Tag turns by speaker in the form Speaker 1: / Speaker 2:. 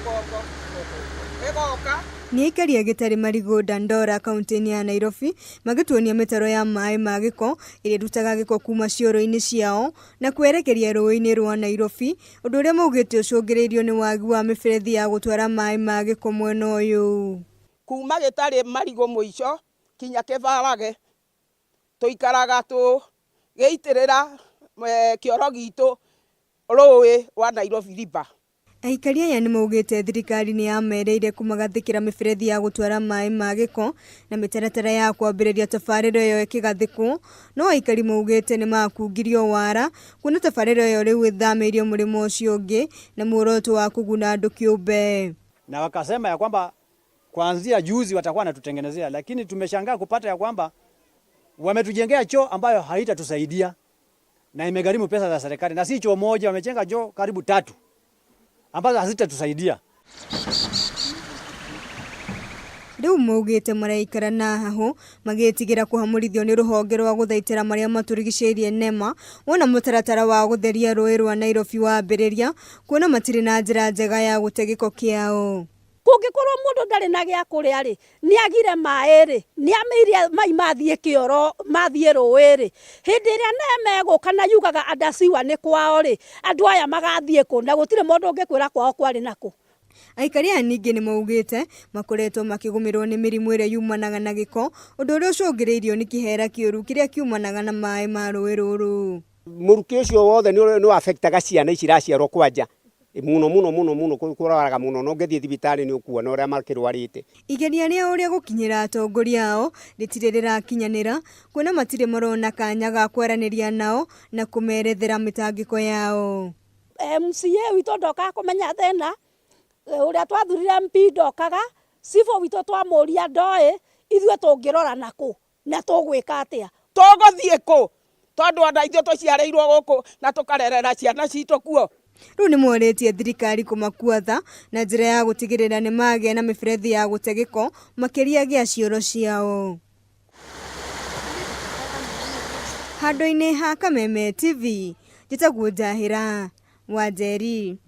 Speaker 1: Rũgongo ĩgoka.
Speaker 2: Nĩ aikari a Gĩtarĩ Marigũ Dandora kaunti-inĩ ya Nairobi magĩtuonia mĩtaro ya maĩ ma gĩko ĩrĩa ĩrutaga gĩko kuma cioro-inĩ ciao na kwerekeria rũĩ-inĩ rwa Nairobi, ũndũ ũrĩa maugĩte ũcũngĩrĩirio nĩ wagi wa mĩberethi ya gũtwara maĩ ma gĩko mwena ũyũ.
Speaker 1: Kuma Gĩtarĩ Marigũ mũico kinya Kĩbarage tũikaraga tũgĩitĩrĩra kĩoro gitũ rũĩ rwa Nairobi River.
Speaker 2: Aikari aya nĩ maugĩte thirikari nĩ yamereire kũmagathĩkĩra mĩberethi ya gũtwara maĩ ma gĩko na mĩtaratara ya kwambĩrĩria tabarĩra ĩyo ĩkĩgathĩkwo, no aikari maugĩte nĩ makungirio wara kuona tabarĩra ĩyo rĩu ĩthamĩirio mũrĩmo ũcio ũngĩ na muoroto wa kũguna andũ kĩũmbe.
Speaker 3: Na wakasema ya kwamba kuanzia juzi watakuwa wanatutengenezea, lakini tumeshangaa kupata ya kwamba wametujengea choo ambayo haitatusaidia na imegharimu pesa za serikali, na si choo moja, wamejenga choo karibu tatu ambazo hazitatusaidia.
Speaker 2: Rĩu maugĩte maraikara na hahũ magĩtigĩra kũhamũrithio nĩ rũhonge rwa gũthaitĩra marĩa matũrigicĩirie NEMA wona mũtaratara wa gũtheria rũĩ rwa Nairobi wambĩrĩria kuona matirĩ na njĩra njega ya gũte gĩko kĩao.
Speaker 4: Kũngĩkorwo mũndũ ndarĩ na gĩa kũrĩa rĩ, nĩ agire maĩ rĩ, nĩ amĩire mai mathiĩ kĩoro, mathiĩ rũĩ rĩ, hĩndĩ ĩrĩa NEMA ĩgũka na yugaga andasiwa nĩ kwao rĩ, andũ aya magathiĩ kũ? Na gũtirĩ mũndũ ũngĩkwĩra kwao kwarĩ nakũ.
Speaker 2: Aikari aya ningĩ nĩ maugĩte makoretwo makĩgũmĩrwo nĩ mĩrimũ ĩrĩa yumanaga na gĩko, ũndũ ũrĩa ũcũngĩrĩirio nĩ kĩhera kĩũru kĩrĩa kiumanaga na maĩ ma rũĩ rũrũ.
Speaker 5: Mũrukĩ ũcio wothe nĩ affectaga ciana ici iraciarwo kwanja mũno mũno mũno mũno, kũrwaraga mũno, na ũngĩthiĩ thibitarĩ nĩ ũkuona ũrĩa makĩrwarĩte.
Speaker 2: Igeria rĩa ũrĩa gũkinyĩra atongoria ao rĩtirĩ rĩrakinyanĩra kuona matirĩ marona kanya ga kwaranĩria nao na kũmerethera mĩtangĩko yao.
Speaker 4: MCA witũ ndokaga kũmenya thĩna ũrĩa twathurire, MP ndokaga, cibũ witũ twamũria ndoĩ, ithuĩ tũngĩrora nakũ na tũgwĩka atĩa?
Speaker 1: Tũgũthiĩ kũ? Tondũ ona ithuĩ tũciarĩirwo gũkũ na tũkarerera ciana citũ kuo.
Speaker 2: Rĩu nĩ morĩtie thirikari kũmakua tha na njĩra ya gũtigĩrĩra nĩ magĩa na mĩberethi ya gũte gĩko makĩria gĩa cioro ciao. Handũ-inĩ ha Kameme TV, njĩtagwo Njahĩra Wanjeri.